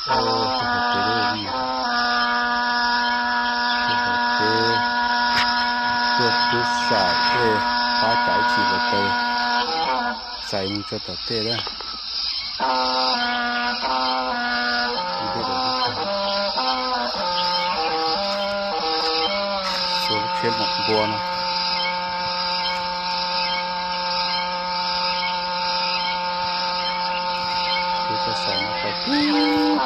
Tuaj hauv tsev, tuaj hauv tsev, tuaj pub xais, pab tsam ib tsis hluav taws xais mus tso tom tej lawm. Xua lub tsheb mom npua no. Tsob xais no tau pem ub,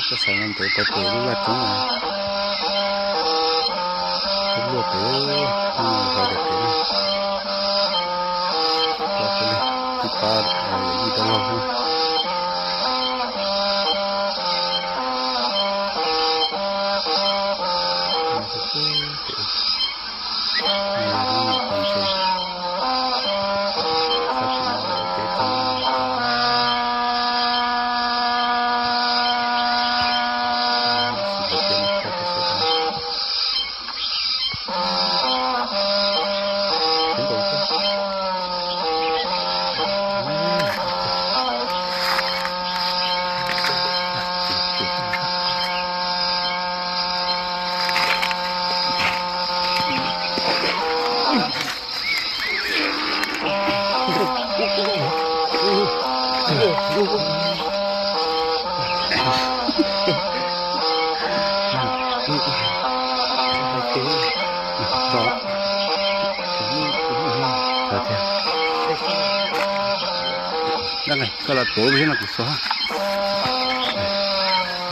tsob xais no ntev tau pem lub laj roob no. Lub luaj pem, hov pem, tib pab yawm yij dab laug xwb. Koj los tuav thiab no kuv xua.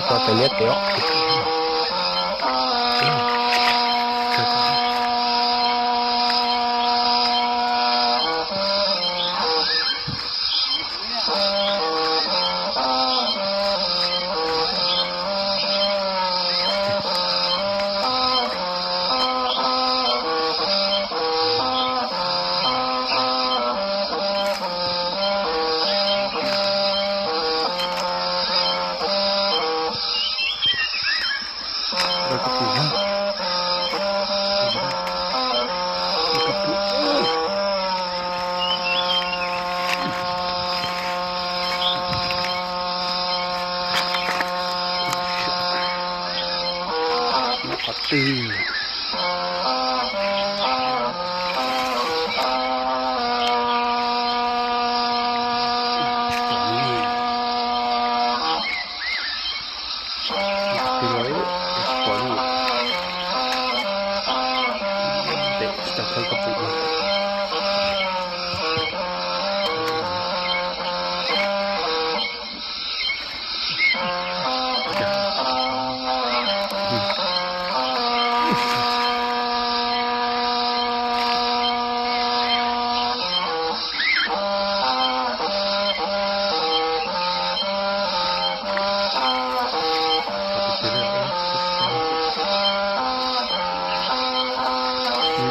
Koj tos liab pem os. Qhov twg?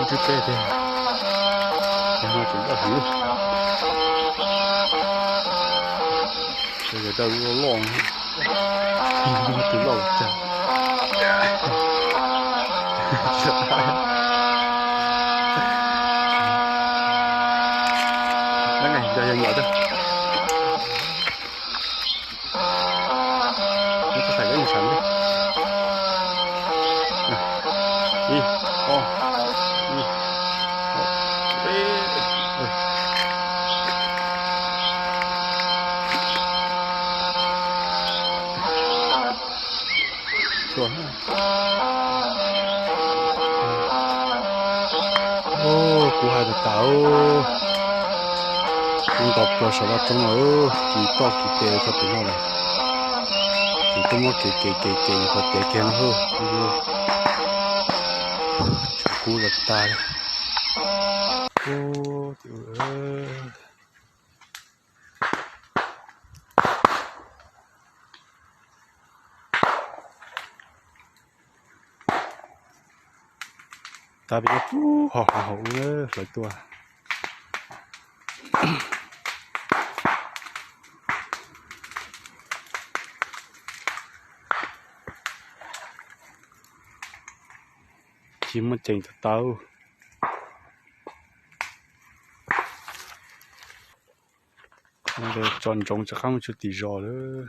Ntsib peb tiag, no tseem daj heev. Sawv daws daj loj loj, tus loj cag. Nyob nyom tag. Nws txog xaim cov nyuag sam ntej. Ib, ob, ib, ob, peb. Kuv hais tas tas, kuv nto plaws saum laj roob no, kis toj kis tes txog pem no lawm. Kuv twb muab kev kev kev kev qhov tev kiag no, tshav kub zog tas li. Tas pem no, ho hav hauv hlawv tuaj. Tsis muaj ceem tau tau. Tso ntsoov rov qab mus tsuj tim zos lawm.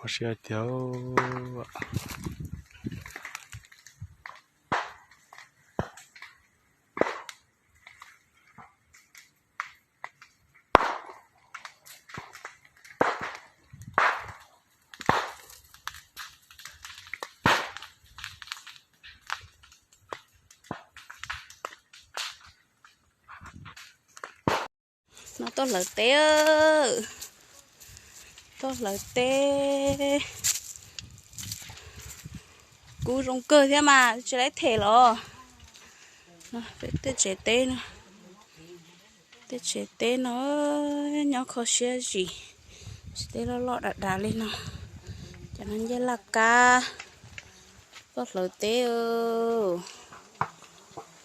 Kho siab tiag. No tuaj hlawv teb, tuaj hlawv teb. Kuv zoo kawg thiab mas tsis laib them los. Tej tsev teb no, tej tsev teb no nyob kho siab zim, tsev teb loj loj dav dav li no. Cov no ncej laj kab, tuaj hlawv teb,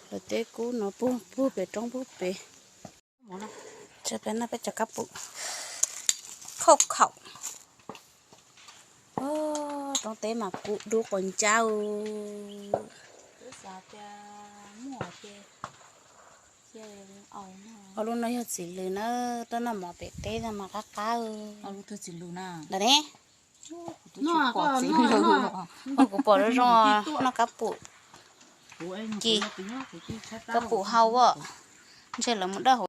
hlawv teb kub no puag puag pem roob puag pem. Tsam peb noj peb cov kab pum khauj khaum. Roob teb mas kub dub quas ncab. Ua lub no yog txiv lws na, tuaj noj mov pem teb no mas qab qab. Ntawm ne, kuv pom zoo zoo noj kab pum, ci kab pum hau, ntshe lawv mus dawj hauv.